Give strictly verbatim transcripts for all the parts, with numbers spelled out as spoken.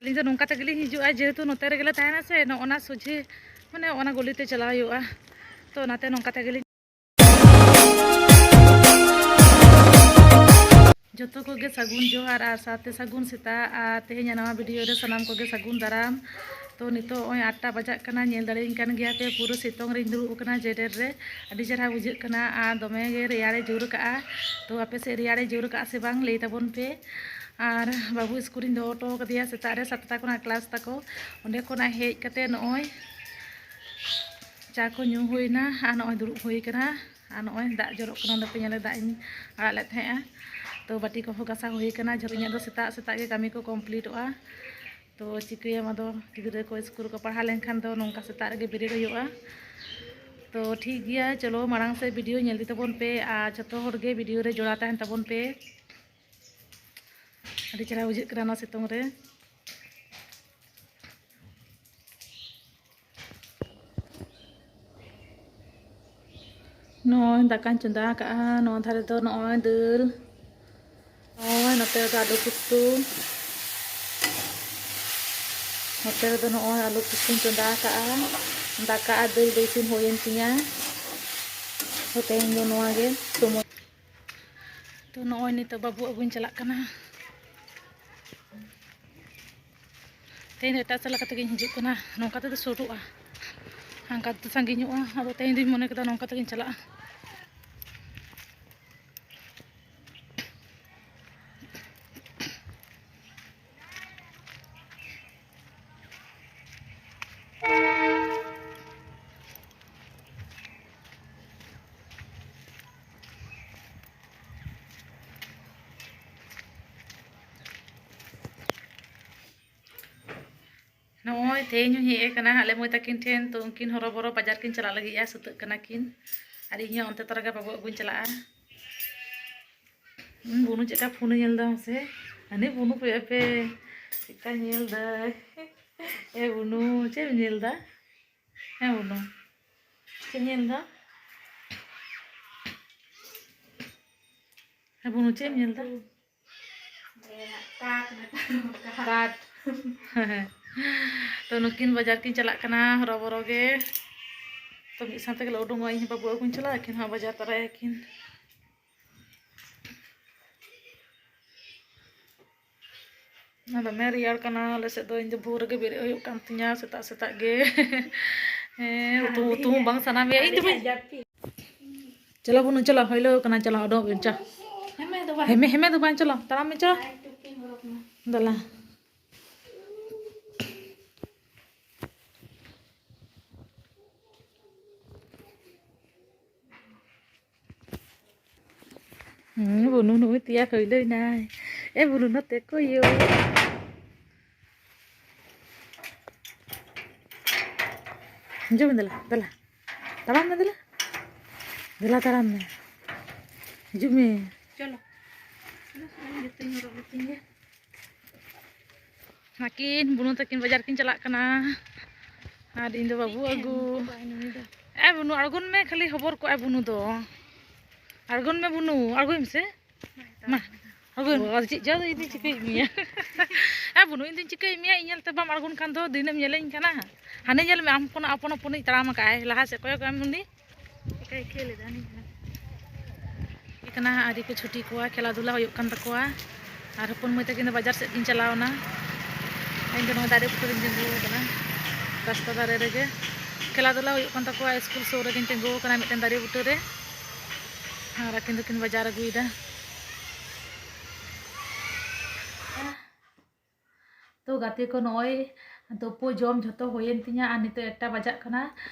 ᱟᱹᱞᱤᱧ ᱫᱚ ᱱᱚᱝᱠᱟ ᱛᱮᱜᱮᱞᱤᱧ ᱦᱤᱡᱩᱜᱼᱟ, ᱡᱮᱦᱮᱛᱩ ᱱᱚᱛᱮ ᱨᱮᱜᱮ ᱞᱮ ᱛᱟᱦᱮᱱᱟ ᱥᱮ, ᱱᱚᱜᱼᱚ ᱱᱟ ᱥᱚᱡᱷᱮ, ᱢᱟᱱᱮ ᱚᱱᱟ ᱜᱚᱞᱤ ᱛᱮ ᱪᱟᱞᱟᱣ ᱦᱩᱭᱩᱜᱼᱟ᱾ ᱛᱚ ᱚᱱᱟᱛᱮ ᱱᱚᱝᱠᱟ ᱛᱮᱜᱮᱞᱤᱧ ᱡᱚᱛᱚ ᱠᱚᱜᱮ ᱥᱟᱹᱜᱩᱱ ᱡᱚᱦᱟᱨ ᱟᱨ ᱥᱟᱶᱛᱮ ᱥᱟᱹᱜᱩᱱ ᱥᱮᱛᱟᱜ᱾ ᱟᱨ ᱛᱮᱦᱮᱧᱟᱜ ᱱᱟᱣᱟ ᱵᱷᱤᱰᱤᱭᱳ ᱨᱮ ᱥᱟᱱᱟᱢ ᱠᱚᱜᱮ ᱥᱟᱹᱜᱩᱱ ᱫᱟᱨᱟᱢ᱾ ᱛᱚ ᱱᱤᱛᱚᱜ ᱱᱚᱜᱼᱚᱭ ᱟᱴ ᱴᱟ ᱵᱟᱡᱟᱜ ᱠᱟᱱᱟ, ᱧᱮᱞ ᱫᱟᱲᱮᱭᱟᱹᱧ ᱠᱟᱱ ᱜᱮᱭᱟ ᱯᱮ, ᱯᱩᱨᱟᱹ ᱥᱤᱛᱩᱝ ᱨᱤᱧ ᱫᱩᱲᱩᱵ ᱟᱠᱟᱱᱟ ᱡᱮᱰᱮᱨ ᱨᱮ᱾ ᱟᱹᱰᱤ ᱪᱮᱦᱨᱟ ᱵᱩᱡᱷᱟᱹᱜ ᱠᱟᱱᱟ ᱟᱨ ᱫᱚᱢᱮ ᱜᱮ ᱨᱮᱭᱟᱲᱮ ᱡᱳᱨ ᱠᱟᱜᱼᱟ᱾ ᱛᱚ ᱟᱯᱮ ᱥᱮᱫ ᱨᱮᱭᱟᱲᱮ ᱡᱳᱨ ᱠᱟᱜᱼᱟ ᱥᱮ ᱵᱟᱝ, ᱞᱟᱹᱭ ᱛᱟᱵᱚᱱ ᱯᱮ᱾ ᱟᱨ ᱵᱟᱹᱵᱩ ᱥᱠᱩᱞ ᱨᱤᱧ ᱫᱚᱦᱚ ᱦᱚᱴᱚ ᱠᱟᱫᱮᱭᱟ ᱥᱮᱛᱟᱜ ᱨᱮ ᱥᱟᱛᱴᱟ ᱠᱷᱚᱱᱟᱜ ᱠᱞᱟᱥ ᱛᱟᱠᱚ᱾ ᱚᱸᱰᱮ ᱠᱷᱚᱱᱟᱜ ᱦᱮᱡ ᱠᱟᱛᱮ ᱱᱚᱜᱼᱚᱭ ᱪᱟ ᱠᱚ ᱧᱩ ᱦᱩᱭᱱᱟ ᱟᱨ ᱱᱚᱜᱼᱚᱭ ᱫᱩᱲᱩᱵ ᱦᱩᱭ ᱠᱟᱱᱟ᱾ ᱟᱨ ᱱᱚᱜᱼᱚᱭ ᱫᱟᱜ ᱡᱚᱨᱚᱜ ᱠᱟᱱᱟ, ᱚᱸᱰᱮ ᱯᱮ ᱧᱮᱞᱟ ᱫᱟᱜ ᱤᱧ ᱟᱲᱟᱜ ᱞᱮᱫ ᱛᱟᱦᱮᱸᱜᱼᱟ᱾ ᱛᱚ ᱵᱟᱹᱴᱤ ᱠᱚᱦᱚᱸ ᱜᱟᱥᱟᱣ ᱦᱩᱭ ᱠᱟᱱᱟ᱾ ᱡᱷᱚᱛᱚ ᱤᱧᱟᱹᱜ ᱫᱚ ᱥᱮᱛᱟᱜ ᱥᱮᱛᱟᱜ ᱜᱮ ᱠᱟᱹᱢᱤ ᱠᱚ ᱠᱚᱢᱯᱞᱤᱴᱚᱜᱼᱟ᱾ ᱛᱚ ᱪᱤᱠᱟᱹᱭᱟᱢ, ᱟᱫᱚ ᱜᱤᱫᱽᱨᱟᱹ ᱠᱚ ᱥᱠᱩᱞ ᱨᱮᱠᱚ ᱯᱟᱲᱦᱟᱣ ᱞᱮᱱᱠᱷᱟᱱ ᱫᱚ ᱱᱚᱝᱠᱟ ᱥᱮᱛᱟᱜ ᱨᱮᱜᱮ ᱵᱮᱨᱮᱫ ᱦᱩᱭᱩᱜᱼᱟ᱾ ᱛᱚ ᱴᱷᱤᱠ ᱜᱮᱭᱟ, ᱪᱚᱞᱚ ᱢᱟᱲᱟᱝ ᱥᱮᱫ ᱵᱷᱤᱰᱤᱭᱳ ᱧᱮᱞ ᱤᱫᱤ ᱛᱟᱵᱚᱱ ᱯᱮ ᱟᱨ ᱡᱷᱚᱛᱚ ᱦᱚᱲ ᱜᱮ ᱵᱷᱤᱰᱤᱭᱳ ᱨᱮ ᱡᱚᱲᱟᱣ ᱛᱟᱦᱮᱱ ᱛᱟᱵᱚᱱ ᱯᱮ᱾ ᱟᱹᱰᱤ ᱪᱮᱦᱨᱟ ᱵᱩᱡᱷᱟᱹᱜ ᱠᱟᱱᱟ ᱱᱚᱣᱟ ᱥᱤᱛᱩᱝ ᱨᱮ᱾ ᱱᱚᱜᱼᱚᱭ ᱫᱟᱠᱟᱧ ᱪᱚᱸᱫᱟ ᱟᱠᱟᱫᱼᱟ, ᱱᱚᱣᱟ ᱫᱷᱟᱨᱮ ᱫᱚ ᱱᱚᱜᱼᱚᱭ ᱫᱟᱹᱞ, ᱱᱚᱜᱼᱚᱭ ᱱᱚᱛᱮ ᱨᱮᱫᱚ ᱟᱹᱞᱩ ᱯᱩᱥᱴᱩ, ᱱᱚᱛᱮ ᱨᱮᱫᱚ ᱱᱚᱜᱼᱚᱭ ᱟᱹᱞᱩ ᱯᱩᱥᱴᱩᱧ ᱪᱚᱸᱫᱟ ᱟᱠᱟᱫᱼᱟ᱾ ᱫᱟᱠᱟ ᱟᱨ ᱫᱟᱹᱞ ᱫᱚ ᱤᱥᱤᱱ ᱦᱩᱭᱮᱱ ᱛᱤᱧᱟ᱾ ᱛᱚ ᱛᱮᱦᱮᱧ ᱫᱚ ᱱᱚᱣᱟ ᱜᱮ ᱥᱚᱢᱚᱭ᱾ ᱛᱚ ᱱᱚᱜᱼᱚᱭ ᱱᱤᱛᱚᱜ ᱵᱟᱹᱵᱩ ᱟᱹᱜᱩᱧ ᱪᱟᱞᱟᱜ ᱠᱟᱱᱟ᱾ ᱛᱮᱦᱮᱧ ᱫᱚ ᱮᱴᱟᱜ ᱥᱮᱫ ᱞᱮᱠᱟ ᱛᱮᱜᱤᱧ ᱦᱤᱡᱩᱜ ᱠᱟᱱᱟ, ᱱᱚᱝᱠᱟ ᱛᱮᱫᱚ ᱥᱩᱨᱩᱜᱼᱟ, ᱦᱟᱱᱠᱟ ᱛᱮᱫᱚ ᱥᱟᱺᱜᱤᱧᱚᱜᱼᱟ᱾ ᱟᱫᱚ ᱛᱮᱦᱮᱧ ᱫᱚᱧ ᱢᱚᱱᱮ ᱠᱮᱫᱟ ᱱᱚᱝᱠᱟ ᱛᱮᱜᱤᱧ ᱪᱟᱞᱟᱜᱼᱟ᱾ ᱱᱚᱜᱼᱚᱭ ᱛᱮᱦᱮᱧ ᱦᱚᱸᱧ ᱦᱮᱡ ᱟᱠᱟᱱᱟ ᱟᱞᱮ ᱢᱟᱹᱭ ᱛᱟᱹᱠᱤᱱ ᱴᱷᱮᱱ᱾ ᱛᱚ ᱩᱱᱠᱤᱱ ᱦᱚᱨᱚ ᱵᱚᱨᱚ ᱵᱟᱡᱟᱨ ᱠᱤᱱ ᱪᱟᱞᱟᱜ ᱞᱟᱹᱜᱤᱫᱼᱟ, ᱥᱟᱹᱛᱟᱹᱜ ᱠᱟᱱᱟ ᱠᱤᱱ᱾ ᱟᱨ ᱤᱧ ᱦᱚᱸ ᱚᱱᱛᱮ ᱛᱚᱨᱟ ᱜᱮ ᱵᱟᱹᱵᱩ ᱟᱹᱜᱩᱧ ᱪᱟᱞᱟᱜᱼᱟ᱾ ᱦᱩᱸ, ᱵᱩᱱᱩ ᱪᱮᱫᱠᱟ ᱯᱷᱳᱱᱮ ᱧᱮᱞ ᱮᱫᱟ ᱢᱟᱥᱮ? ᱦᱟᱹᱱᱤ ᱵᱩᱱᱩ ᱠᱚᱭᱚᱜ ᱯᱮ, ᱪᱮᱫᱠᱟ ᱧᱮᱞ ᱫᱟᱭ᱾ ᱮ ᱵᱩᱱᱩ, ᱪᱮᱫ ᱮᱢ ᱧᱮᱞ ᱮᱫᱟ? ᱦᱮᱸ ᱵᱩᱱᱩ, ᱪᱮᱫ ᱮᱢ ᱧᱮᱞ ᱮᱫᱟ? ᱦᱮᱸ ᱵᱩᱱᱩ, ᱪᱮᱫ ᱮᱢ ᱧᱮᱞ ᱮᱫᱟ? ᱠᱟᱴ᱾ ᱛᱚ ᱱᱩᱠᱤᱱ ᱵᱟᱡᱟᱨ ᱠᱤᱱ ᱪᱟᱞᱟᱜ ᱠᱟᱱᱟ ᱦᱚᱨᱚᱵᱚᱨᱚ ᱜᱮ᱾ ᱛᱚ ᱢᱤᱫ ᱥᱟᱶ ᱛᱮᱜᱮ ᱞᱮ ᱩᱰᱩᱝᱚᱜᱼᱟ, ᱤᱧ ᱦᱚᱸ ᱵᱟᱹᱵᱩ ᱟᱹᱜᱩᱧ ᱪᱟᱞᱟᱜᱼᱟ, ᱟᱹᱠᱤᱱ ᱦᱚᱸ ᱵᱟᱡᱟᱨ ᱛᱟᱨᱟᱭᱟᱠᱤᱱ᱾ ᱫᱚᱢᱮ ᱨᱮᱭᱟᱲ ᱠᱟᱱᱟ ᱟᱞᱮ ᱥᱮᱫ ᱫᱚ᱾ ᱤᱧ ᱫᱚ ᱵᱷᱳᱨ ᱨᱮᱜᱮ ᱵᱮᱨᱮᱫ ᱦᱩᱭᱩᱜ ᱠᱟᱱ ᱛᱤᱧᱟ, ᱥᱮᱛᱟᱜ ᱥᱮᱛᱟᱜ ᱜᱮ᱾ ᱦᱮᱸ, ᱩᱛᱩ ᱩᱛᱩ ᱦᱚᱸ ᱵᱟᱝ ᱥᱟᱱᱟ ᱢᱮᱭᱟ᱾ ᱤᱧ ᱫᱚ ᱵᱟᱹᱧ ᱪᱚᱞᱚ ᱵᱚᱱ ᱪᱟᱞᱟᱜ, ᱦᱚᱭᱞᱟᱹᱣ ᱠᱟᱱᱟ, ᱪᱟᱞᱟᱜ ᱩᱰᱩᱠ ᱵᱮᱱ ᱪᱟ᱾ ᱦᱮᱢᱮ ᱫᱚ ᱵᱟᱝ᱾ ᱦᱮᱢᱮ, ᱦᱮᱢᱮ ᱫᱚ ᱵᱟᱝ, ᱪᱟᱞᱟᱜ ᱛᱟᱲᱟᱢ ᱢᱮ, ᱪᱟᱞᱟᱜ᱾ ᱫᱮᱞᱟ᱾ ᱦᱩᱸ, ᱵᱩᱱᱩ ᱱᱩᱭ ᱛᱮᱭᱟ ᱦᱩᱭᱞᱟᱹᱭ ᱱᱟᱭ᱾ ᱮ ᱵᱩᱱᱩ, ᱱᱚᱛᱮ ᱠᱚᱭᱚᱜ᱾ ᱦᱤᱡᱩᱜ ᱢᱮ, ᱫᱮᱞᱟ, ᱫᱮᱞᱟ᱾ ᱛᱟᱲᱟᱢ ᱢᱮ, ᱫᱮᱞᱟ᱾ ᱫᱮᱞᱟ, ᱛᱟᱲᱟᱢ ᱢᱮ᱾ ᱦᱤᱡᱩᱜ ᱢᱮ᱾ ᱪᱚᱞᱚ᱾ ᱡᱚᱛᱚᱧ ᱦᱚᱨᱚᱜ ᱜᱮᱛᱤᱧ ᱜᱮ᱾ ᱱᱟᱹᱠᱤᱱ ᱵᱩᱱᱩ ᱛᱟᱹᱠᱤᱱ ᱵᱟᱡᱟᱨ ᱠᱤᱱ ᱪᱟᱞᱟᱜ ᱠᱟᱱᱟ᱾ ᱟᱨ ᱤᱧ ᱫᱚ ᱵᱟᱹᱵᱩ ᱟᱹᱜᱩ᱾ ᱮ ᱵᱩᱱᱩ, ᱟᱬᱜᱚᱱ ᱢᱮ, ᱠᱷᱟᱹᱞᱤ ᱦᱚᱵᱚᱨ ᱠᱚᱜᱼᱟᱭ ᱵᱩᱱᱩ ᱫᱚ᱾ ᱟᱬᱜᱚᱱ ᱢᱮ ᱵᱩᱱᱩ, ᱟᱬᱜᱚᱭ ᱢᱮᱥᱮ᱾ ᱢᱟ, ᱟᱬᱜᱚᱭ ᱢᱮ᱾ ᱟᱨ ᱪᱮᱫ ᱡᱟ ᱤᱧ ᱫᱚᱧ ᱪᱤᱠᱟᱹᱭᱮᱫ ᱢᱮᱭᱟ? ᱮ ᱵᱩᱱᱩ, ᱤᱧ ᱫᱚᱧ ᱪᱤᱠᱟᱹᱭᱮᱫ ᱢᱮᱭᱟ? ᱤᱧ ᱧᱮᱞᱛᱮ ᱵᱟᱢ ᱟᱬᱜᱚᱱ ᱠᱷᱟᱱ ᱫᱚ ᱫᱤᱱᱮᱢ ᱧᱮᱞᱮᱧ ᱠᱟᱱᱟ᱾ ᱦᱟᱱᱮ ᱧᱮᱞ ᱢᱮ, ᱟᱢ ᱠᱷᱚᱱᱟᱜ ᱟᱯᱚᱱ ᱟᱯᱚᱱᱤᱡ ᱛᱟᱲᱟᱢ ᱟᱠᱟᱫᱼᱟᱭ ᱞᱟᱦᱟ ᱥᱮᱫ, ᱠᱚᱭᱚᱜ ᱟᱢ ᱩᱱᱤ᱾ ᱪᱤᱠᱟᱹᱭ ᱠᱷᱮᱞ ᱮᱫᱟ ᱩᱱᱤ ᱫᱚ᱾ ᱠᱟᱱᱟ, ᱟᱹᱣᱨᱤ ᱠᱚ ᱪᱷᱩᱴᱤ ᱠᱚᱣᱟ, ᱠᱷᱮᱞᱟ ᱫᱷᱩᱞᱟ ᱦᱩᱭᱩᱜ ᱠᱟᱱ ᱛᱟᱠᱚᱣᱟ᱾ ᱟᱨ ᱦᱚᱯᱚᱱ ᱢᱟᱹᱭ ᱛᱟᱹᱠᱤᱱ ᱫᱚ ᱵᱟᱡᱟᱨ ᱥᱮᱫ ᱠᱤᱱ ᱪᱟᱞᱟᱣ ᱮᱱᱟ᱾ ᱤᱧ ᱫᱚ ᱱᱚᱣᱟ ᱫᱟᱨᱮ ᱵᱩᱴᱟᱹ ᱨᱤᱧ ᱛᱤᱸᱜᱩ ᱟᱠᱟᱱᱟ, ᱨᱟᱥᱛᱟ ᱫᱷᱟᱨᱮ ᱨᱮᱜᱮ᱾ ᱠᱷᱮᱞᱟ ᱫᱷᱩᱞᱟ ᱦᱩᱭᱩᱜ ᱠᱟᱱ ᱛᱟᱠᱚᱣᱟ, ᱥᱠᱩᱞ ᱥᱩᱨ ᱨᱮᱜᱤᱧ ᱛᱤᱸᱜᱩ ᱟᱠᱟᱱᱟ ᱢᱤᱫᱴᱮᱱ ᱫᱟᱨᱮ ᱵᱩᱴᱟᱹ ᱨᱮ᱾ ᱟᱨ ᱟᱹᱠᱤᱱ ᱫᱚᱠᱤᱱ ᱵᱟᱡᱟᱨ ᱟᱹᱜᱩᱭᱮᱫᱟ᱾ ᱛᱚ ᱜᱟᱛᱮ ᱠᱚ, ᱱᱚᱜᱼᱚᱭ ᱛᱩᱯᱩ ᱡᱚᱢ ᱡᱷᱚᱛᱚ ᱦᱩᱭᱮᱱ ᱛᱤᱧᱟ ᱟᱨ ᱱᱤᱛᱚᱜ ᱮᱠᱴᱟ ᱵᱟᱡᱟᱜ ᱠᱟᱱᱟ᱾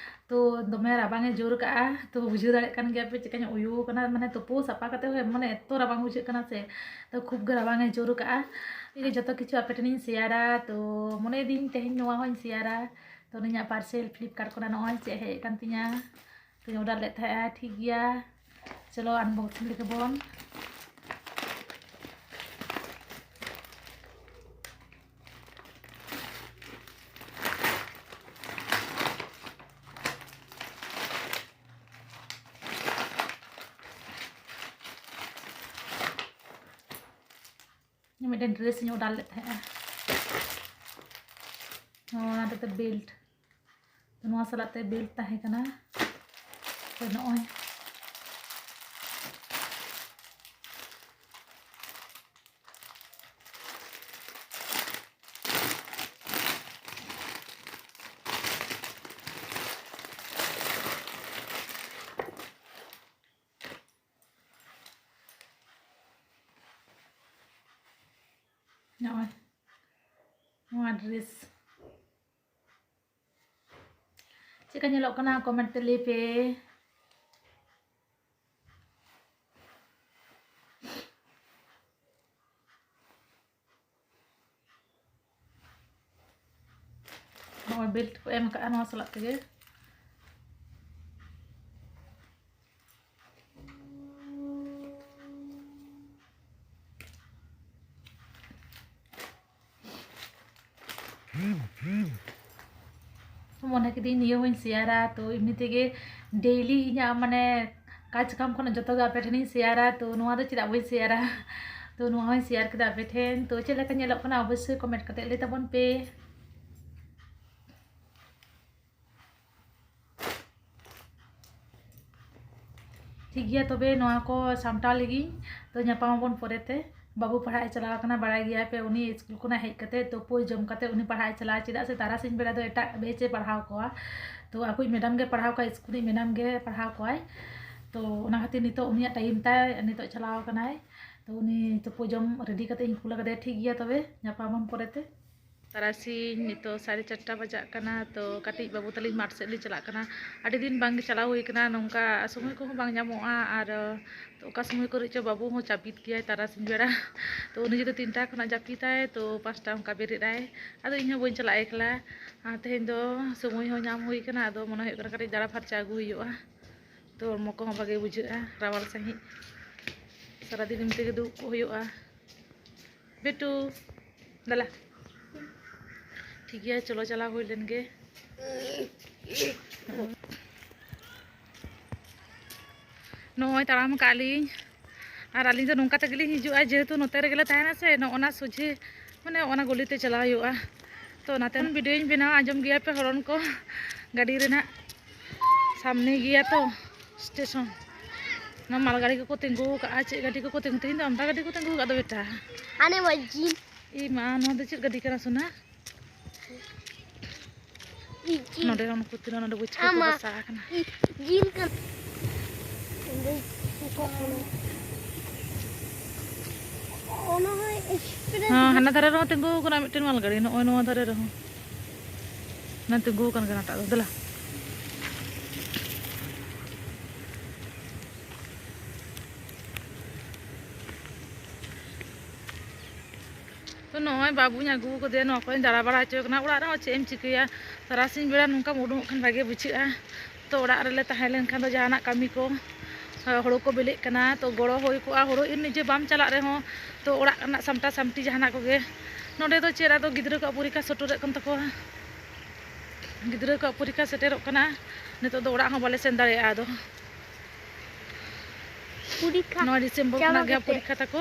ᱛᱚ ᱫᱚᱢᱮ ᱨᱟᱵᱟᱝ ᱮ ᱡᱳᱨ ᱠᱟᱜᱼᱟ, ᱛᱚ ᱵᱩᱡᱷᱟᱹᱣ ᱫᱟᱲᱮᱭᱟᱜ ᱠᱟᱱ ᱜᱮᱭᱟ ᱯᱮ ᱪᱮᱠᱟᱧ ᱩᱭᱩ ᱠᱟᱱᱟ, ᱢᱟᱱᱮ ᱛᱩᱯᱩ ᱥᱟᱯᱷᱟ ᱠᱟᱛᱮ ᱦᱚᱸ ᱢᱟᱱᱮ ᱮᱛᱚ ᱨᱟᱵᱟᱝ ᱵᱩᱡᱷᱟᱹᱜ ᱠᱟᱱᱟ ᱥᱮ᱾ ᱛᱚ ᱠᱷᱩᱵ ᱜᱮ ᱨᱟᱵᱟᱝ ᱮ ᱡᱳᱨ ᱠᱟᱜᱼᱟ᱾ ᱤᱧ ᱡᱚᱛᱚ ᱠᱤᱪᱷᱩ ᱟᱯᱮ ᱴᱷᱮᱱᱤᱧ ᱥᱮᱭᱟᱨᱟ, ᱛᱚ ᱢᱚᱱᱮᱭᱮᱫᱤᱧ ᱛᱮᱦᱮᱧ ᱱᱚᱣᱟ ᱦᱚᱸᱧ ᱥᱮᱭᱟᱨᱟ᱾ ᱛᱚ ᱱᱤᱧᱟᱜ ᱯᱟᱨᱥᱮᱞ ᱯᱷᱞᱤᱯᱠᱟᱨᱴ ᱠᱷᱚᱱᱟᱜ ᱱᱚᱜᱼᱚᱭ ᱪᱮᱫ ᱦᱮᱡ ᱟᱠᱟᱱ ᱛᱤᱧᱟ, ᱛᱚᱧ ᱚᱰᱟᱨ ᱞᱮᱫ ᱛᱟᱦᱮᱸᱜᱼᱟ, ᱴᱷᱤᱠ ᱜᱮᱭᱟ᱾ ᱪᱚᱞᱚ unboxing ᱞᱮᱜᱮ ᱵᱚᱱ᱾ ᱢᱤᱫᱴᱮᱱ dress ᱤᱧ ᱚᱰᱟᱨ ᱞᱮᱫ ᱛᱟᱦᱮᱸᱜᱼᱟ᱾ ᱠᱟᱛᱮ ᱵᱮᱞᱴ, ᱛᱚ ᱱᱚᱣᱟ ᱥᱟᱞᱟᱜ ᱛᱮ ᱵᱮᱞᱴ ᱛᱟᱦᱮᱸ ᱠᱟᱱᱟ᱾ ᱛᱚ ᱱᱚᱜᱼᱚᱭ ᱱᱚᱜᱼᱚᱭ ᱱᱚᱣᱟ ᱰᱨᱮᱥ ᱪᱮᱫᱠᱟ ᱧᱮᱞᱚᱜ ᱠᱟᱱᱟ, ᱠᱚᱢᱮᱱᱴ ᱛᱮ ᱞᱟᱹᱭ ᱯᱮ᱾ ᱱᱚᱜᱼᱚᱭ ᱵᱮᱞᱴ ᱠᱚ ᱮᱢ ᱠᱟᱜᱼᱟ ᱱᱚᱣᱟ ᱥᱟᱞᱟᱜ ᱛᱮᱜᱮ᱾ ᱢᱚᱱᱮ ᱠᱤᱫᱟᱹᱧ ᱱᱤᱭᱟᱹ ᱦᱚᱸᱧ ᱥᱮᱭᱟᱨᱟ, ᱛᱚ ᱮᱢᱱᱤ ᱛᱮᱜᱮ ᱰᱮᱭᱞᱤ ᱤᱧᱟᱹᱜ ᱢᱟᱱᱮ ᱠᱟᱡᱽ ᱠᱟᱢ ᱠᱷᱚᱱᱟᱜ ᱡᱚᱛᱚ ᱜᱮ ᱟᱯᱮ ᱴᱷᱮᱱᱤᱧ ᱥᱮᱭᱟᱨᱟ, ᱛᱚ ᱱᱚᱣᱟ ᱫᱚ ᱪᱮᱫᱟᱜ ᱵᱟᱹᱧ ᱥᱮᱭᱟᱨᱟ? ᱛᱚ ᱱᱚᱣᱟ ᱦᱚᱸᱧ ᱥᱮᱭᱟᱨ ᱠᱮᱫᱟ ᱟᱯᱮ ᱴᱷᱮᱱ᱾ ᱛᱚ ᱪᱮᱫ ᱞᱮᱠᱟ ᱧᱮᱞᱚᱜ ᱠᱟᱱᱟ ᱚᱵᱚᱥᱥᱳᱭ ᱠᱚᱢᱮᱱᱴ ᱠᱟᱛᱮ ᱞᱟᱹᱭ ᱛᱟᱵᱚᱱ ᱯᱮ᱾ ᱴᱷᱤᱠ ᱜᱮᱭᱟ, ᱛᱚᱵᱮ ᱱᱚᱣᱟ ᱠᱚ ᱥᱟᱢᱴᱟᱣ ᱞᱮᱜᱤᱧ, ᱛᱚ ᱧᱟᱯᱟᱢ ᱟᱵᱚᱱ ᱯᱚᱨᱮᱛᱮ᱾ ᱵᱟᱹᱵᱩ ᱯᱟᱲᱦᱟᱜ ᱮ ᱪᱟᱞᱟᱣ ᱟᱠᱟᱱᱟ, ᱵᱟᱲᱟᱭ ᱜᱮᱭᱟ ᱯᱮ, ᱩᱱᱤ ᱥᱠᱩᱞ ᱠᱷᱚᱱᱟᱜ ᱦᱮᱡ ᱠᱟᱛᱮ ᱛᱩᱯᱩ ᱡᱚᱢ ᱠᱟᱛᱮ ᱩᱱᱤ ᱯᱟᱲᱦᱟᱜ ᱮ ᱪᱟᱞᱟᱜᱼᱟ, ᱪᱮᱫᱟᱜ ᱥᱮ ᱛᱟᱨᱟᱥᱤᱧ ᱵᱮᱲᱟ ᱫᱚ ᱮᱴᱟᱜ ᱵᱮᱪ ᱮ ᱯᱟᱲᱦᱟᱣ ᱠᱚᱣᱟ᱾ ᱛᱚ ᱟᱠᱚᱭᱤᱡ ᱢᱮᱰᱟᱢ ᱜᱮ ᱯᱟᱲᱦᱟᱣ ᱠᱚᱣᱟᱭ, ᱥᱠᱩᱞ ᱨᱤᱡ ᱢᱮᱰᱟᱢ ᱜᱮ ᱯᱟᱲᱦᱟᱣ ᱠᱚᱣᱟᱭ᱾ ᱛᱚ ᱚᱱᱟ ᱠᱷᱟᱹᱛᱤᱨ ᱱᱤᱛᱚᱜ ᱩᱱᱤᱭᱟᱜ ᱴᱟᱭᱤᱢ ᱛᱟᱭ, ᱱᱤᱛᱚᱜ ᱪᱟᱞᱟᱣ ᱟᱠᱟᱱᱟᱭ᱾ ᱛᱚ ᱩᱱᱤ ᱛᱩᱯᱩ ᱡᱚᱢ ᱨᱮᱰᱤ ᱠᱟᱛᱮ ᱤᱧ ᱠᱩᱞ ᱟᱠᱟᱫᱮᱭᱟ᱾ ᱴᱷᱤᱠ ᱜᱮᱭᱟ, ᱛᱚᱵᱮ ᱧᱟᱯᱟᱢ ᱟᱵᱚᱱ ᱯᱚᱨᱮᱛᱮ᱾ ᱛᱟᱨᱟᱥᱤᱧ ᱱᱤᱛᱚᱜ ᱥᱟᱲᱮ ᱪᱟᱨᱴᱟ ᱵᱟᱡᱟᱜ ᱠᱟᱱᱟ᱾ ᱛᱚ ᱠᱟᱹᱴᱤᱡ ᱵᱟᱹᱵᱩ ᱛᱟᱹᱞᱤᱧ ᱢᱟᱴᱷ ᱥᱮᱫ ᱞᱤᱧ ᱪᱟᱞᱟᱜ ᱠᱟᱱᱟ᱾ ᱟᱹᱰᱤ ᱫᱤᱱ ᱵᱟᱝ ᱪᱟᱞᱟᱣ ᱦᱩᱭ ᱠᱟᱱᱟ, ᱱᱚᱝᱠᱟ ᱥᱚᱢᱚᱭ ᱠᱚᱦᱚᱸ ᱵᱟᱝ ᱧᱟᱢᱚᱜᱼᱟ᱾ ᱟᱨ ᱛᱚ ᱚᱠᱟ ᱥᱚᱢᱚᱭ ᱠᱚᱨᱮ ᱪᱚ ᱵᱟᱹᱵᱩ ᱦᱚᱸ ᱡᱟᱹᱯᱤᱫ ᱜᱮᱭᱟᱭ ᱛᱟᱨᱟᱥᱤᱧ ᱵᱮᱲᱟ᱾ ᱛᱚ ᱩᱱᱤ ᱡᱩᱫᱤ ᱛᱤᱱᱴᱟ ᱠᱷᱚᱱᱟᱜ ᱡᱟᱹᱯᱤᱫᱟᱭ, ᱛᱚ ᱯᱟᱸᱪᱴᱟ ᱚᱱᱠᱟ ᱵᱮᱨᱮᱫ ᱟᱭ᱾ ᱟᱫᱚ ᱤᱧ ᱦᱚᱸ ᱵᱟᱹᱧ ᱪᱟᱞᱟᱜᱼᱟ ᱮᱠᱞᱟ᱾ ᱟᱨ ᱛᱮᱦᱮᱧ ᱫᱚ ᱥᱚᱢᱚᱭ ᱦᱚᱸ ᱧᱟᱢ ᱦᱩᱭ ᱠᱟᱱᱟ, ᱟᱫᱚ ᱢᱚᱱᱮ ᱦᱩᱭᱩᱜ ᱠᱟᱱᱟ ᱠᱟᱹᱴᱤᱡ ᱫᱟᱬᱟ ᱯᱷᱟᱨᱪᱟ ᱟᱹᱜᱩ ᱦᱩᱭᱩᱜᱼᱟ᱾ ᱛᱚ ᱦᱚᱲᱢᱚ ᱠᱚᱦᱚᱸ ᱵᱷᱟᱜᱮ ᱵᱩᱡᱷᱟᱹᱜᱼᱟ ᱨᱟᱣᱟᱞ ᱥᱟᱺᱦᱤᱡ᱾ ᱥᱟᱨᱟᱫᱤᱱ ᱮᱢ ᱛᱮᱜᱮ ᱫᱩᱲᱩᱵ ᱠᱚᱜ ᱦᱩᱭᱩᱜᱼᱟ᱾ ᱵᱮᱴᱩ, ᱫᱮᱞᱟ᱾ ᱴᱷᱤᱠ ᱜᱮᱭᱟ, ᱪᱚᱞᱚ ᱪᱟᱞᱟᱣ ᱦᱩᱭ ᱞᱮᱱ ᱜᱮ᱾ ᱱᱚᱜᱼᱚᱭ ᱛᱟᱲᱟᱢ ᱟᱠᱟᱫ ᱞᱤᱧ, ᱟᱨ ᱟᱹᱞᱤᱧ ᱫᱚ ᱱᱚᱝᱠᱟ ᱛᱮᱜᱮ ᱞᱤᱧ ᱦᱤᱡᱩᱜᱼᱟ, ᱡᱮᱦᱮᱛᱩ ᱱᱚᱛᱮ ᱨᱮᱜᱮ ᱞᱮ ᱛᱟᱦᱮᱱᱟ ᱥᱮ, ᱱᱚᱜᱼᱚ ᱱᱟ ᱥᱚᱡᱷᱮ, ᱢᱟᱱᱮ ᱚᱱᱟ ᱜᱚᱞᱤ ᱛᱮ ᱪᱟᱞᱟᱣ ᱦᱩᱭᱩᱜᱼᱟ᱾ ᱛᱚ ᱚᱱᱟᱛᱮ ᱵᱷᱤᱰᱤᱭᱳᱧ ᱵᱮᱱᱟᱣᱟ, ᱟᱸᱡᱚᱢ ᱜᱮᱭᱟ ᱯᱮ ᱦᱚᱨᱚᱱ ᱠᱚ ᱜᱟᱹᱰᱤ ᱨᱮᱱᱟᱜ᱾ ᱥᱟᱢᱱᱮ ᱜᱮᱭᱟ ᱛᱚ ᱥᱴᱮᱥᱚᱱ᱾ ᱚᱱᱟ ᱢᱟᱞ ᱜᱟᱹᱰᱤ ᱠᱚᱠᱚ ᱛᱤᱸᱜᱩ ᱟᱠᱟᱫᱼᱟ, ᱪᱮᱫ ᱜᱟᱹᱰᱤ ᱠᱚᱠᱚ ᱛᱤᱸᱜᱩ, ᱛᱮᱦᱮᱧ ᱫᱚ ᱟᱢᱫᱟ ᱜᱟᱹᱰᱤ ᱠᱚ ᱛᱤᱸᱜᱩ ᱟᱠᱟᱫ ᱫᱚ ᱵᱮᱴᱟ᱾ ᱦᱟᱱᱮ ᱢᱟ ᱡᱤᱞ᱾ ᱤ ᱢᱟ, ᱱᱚᱣᱟ ᱫᱚ ᱪᱮᱫ ᱜᱟᱹᱰᱤ ᱠᱟᱱᱟ ᱥᱳᱱᱟ? ᱤ ᱡᱤᱞ᱾ ᱱᱚᱰᱮ ᱩᱱᱠᱩ ᱛᱤᱱᱟᱹᱜ ᱱᱚᱰᱮ ᱵᱟᱹᱪᱷᱠᱟᱹ ᱠᱚ ᱟᱢᱟ᱾ ᱵᱟᱥᱟ ᱟᱠᱟᱱᱟ᱾ ᱤ ᱡᱤᱞ ᱠᱟᱱᱟ᱾ ᱚᱱᱟ ᱦᱚᱸ express ᱦᱮᱸ, ᱜᱮ᱾ ᱦᱟᱱᱟ ᱫᱷᱟᱨᱮ ᱨᱮᱦᱚᱸ ᱛᱤᱸᱜᱩ ᱟᱠᱟᱱᱟ ᱢᱤᱫᱴᱮᱱ ᱢᱟᱞ ᱜᱟᱹᱰᱤ, ᱱᱚᱜᱼᱚᱭ ᱱᱚᱣᱟ ᱫᱷᱟᱨᱮ ᱨᱮᱦᱚᱸ᱾ ᱚᱱᱟ ᱛᱤᱸᱜᱩ ᱟᱠᱟᱱ ᱠᱟᱱᱟ ᱦᱟᱱᱟᱴᱟᱜ ᱫᱚ, ᱫᱮᱞᱟ᱾ ᱛᱚ ᱱᱚᱜᱼᱚᱭ ᱵᱟᱹᱵᱩᱧ ᱟᱹᱜᱩ ᱟᱠᱟᱫᱮᱭᱟ, ᱱᱚᱣᱟ ᱠᱚᱨᱮᱧ ᱫᱟᱬᱟ ᱵᱟᱲᱟ ᱦᱚᱪᱚᱭᱮ ᱠᱟᱱᱟ᱾ ᱚᱲᱟᱜ ᱨᱮᱦᱚᱸ ᱪᱮᱫ ᱮᱢ ᱪᱤᱠᱟᱹᱭᱟ, ᱛᱟᱨᱟᱥᱤᱧ ᱵᱮᱲᱟ ᱱᱚᱝᱠᱟᱢ ᱩᱰᱩᱝᱚᱜ ᱠᱷᱟᱱ ᱵᱷᱟᱜᱮ ᱵᱩᱡᱷᱟᱹᱜᱼᱟ᱾ ᱛᱚ ᱚᱲᱟᱜ ᱨᱮᱞᱮ ᱛᱟᱦᱮᱸ ᱞᱮᱱᱠᱷᱟᱱ ᱫᱚ ᱡᱟᱦᱟᱱᱟᱜ ᱠᱟᱹᱢᱤ ᱠᱚ, ᱦᱳᱲᱳ ᱠᱚ ᱵᱤᱞᱤᱜ ᱠᱟᱱᱟ, ᱛᱚ ᱜᱚᱲᱚ ᱦᱩᱭ ᱠᱚᱜᱼᱟ᱾ ᱦᱳᱲᱳ ᱤᱨ ᱱᱤᱡᱮ ᱵᱟᱢ ᱪᱟᱞᱟᱜ ᱨᱮᱦᱚᱸ, ᱛᱚ ᱚᱲᱟᱜ ᱨᱮᱱᱟᱜ ᱥᱟᱢᱴᱟ ᱥᱟᱢᱴᱤ ᱡᱟᱦᱟᱱᱟᱜ ᱠᱚᱜᱮ᱾ ᱱᱚᱸᱰᱮ ᱫᱚ ᱪᱮᱫ, ᱟᱫᱚ ᱜᱤᱫᱽᱨᱟᱹ ᱠᱚᱣᱟᱜ ᱯᱚᱨᱤᱠᱠᱷᱟ ᱥᱮᱴᱮᱨᱚᱜ ᱠᱟᱱ ᱛᱟᱠᱚᱣᱟ, ᱜᱤᱫᱽᱨᱟᱹ ᱠᱚᱣᱟᱜ ᱯᱚᱨᱤᱠᱠᱷᱟ ᱥᱮᱴᱮᱨᱚᱜ ᱠᱟᱱᱟ᱾ ᱱᱤᱛᱚᱜ ᱫᱚ ᱚᱲᱟᱜ ᱦᱚᱸ ᱵᱟᱞᱮ ᱥᱮᱱ ᱫᱟᱲᱮᱭᱟᱜᱼᱟ᱾ ᱟᱫᱚ ᱯᱚᱨᱤᱠᱠᱷᱟ ᱱᱚᱣᱟ ᱰᱤᱥᱮᱢᱵᱚᱨ ᱪᱟᱵᱟ ᱠᱷᱚᱱᱟᱜ ᱜᱮ ᱠᱟᱛᱮ᱾ ᱯᱚᱨᱤᱠᱠᱷᱟ ᱛᱟᱠᱚ᱾